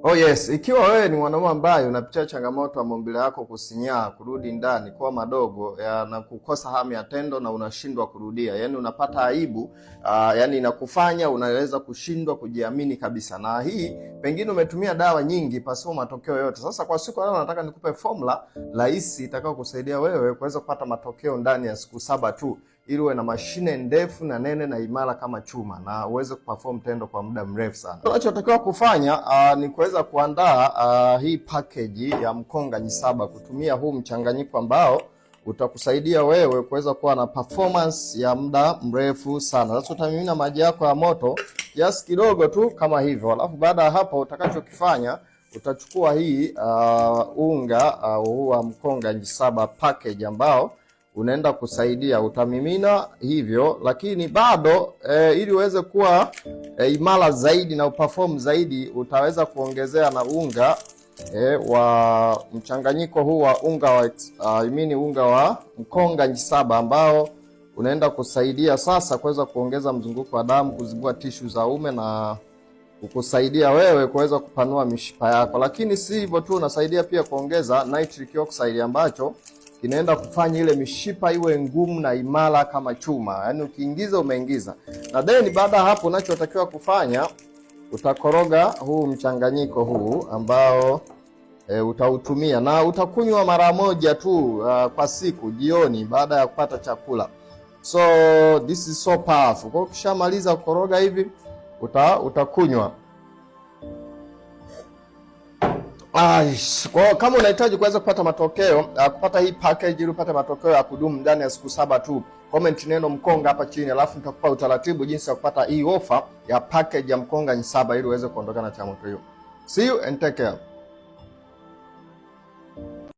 Oh yes, ikiwa wewe ni mwanaume ambaye unapitia changamoto ya maumbile yako kusinyaa, kurudi ndani, kuwa madogo ya, na kukosa hamu ya tendo na unashindwa kurudia, yaani unapata aibu, yaani inakufanya unaweza kushindwa kujiamini kabisa, na hii pengine umetumia dawa nyingi pasipo matokeo yote. Sasa kwa siku leo nataka nikupe formula rahisi itakayokusaidia wewe kuweza kupata matokeo ndani ya siku 7 tu, ili uwe na mashine ndefu na nene na imara kama chuma na uweze kuperform tendo kwa muda mrefu sana. Unachotakiwa kufanya ni kuweza kuandaa hii package ya mkonga N7 kutumia huu mchanganyiko ambao utakusaidia wewe kuweza kuwa na performance ya muda mrefu sana. Sasa utamimina maji yako ya moto kiasi kidogo tu kama hivyo, alafu baada ya hapo utakachokifanya utachukua hii unga huu wa mkonga N7 package ambao unaenda kusaidia, utamimina hivyo, lakini bado ili uweze kuwa imara zaidi na uperform zaidi, utaweza kuongezea na unga wa mchanganyiko huu wa unga wa I mean unga wa mkonga N7 ambao unaenda kusaidia sasa kuweza kuongeza mzunguko wa damu, kuzibua tishu za ume na kukusaidia wewe kuweza kupanua mishipa yako. Lakini si hivyo tu, unasaidia pia kuongeza nitric oxide ambacho kinaenda kufanya ile mishipa iwe ngumu na imara kama chuma, yaani ukiingiza umeingiza. Na then baada ya hapo, unachotakiwa kufanya utakoroga huu mchanganyiko huu ambao utautumia na utakunywa mara moja tu kwa siku jioni, baada ya kupata chakula. So this is so powerful. Kwa ukishamaliza kukoroga hivi utakunywa. Kwa kama unahitaji kuweza kupata matokeo, kupata hii package ili upate matokeo ya kudumu ndani ya siku 7 tu, comment neno mkonga hapa chini, alafu nitakupa utaratibu jinsi ya kupata hii offer ya package ya mkonga N7 ili uweze kuondoka na changamoto hiyo. See you and take care.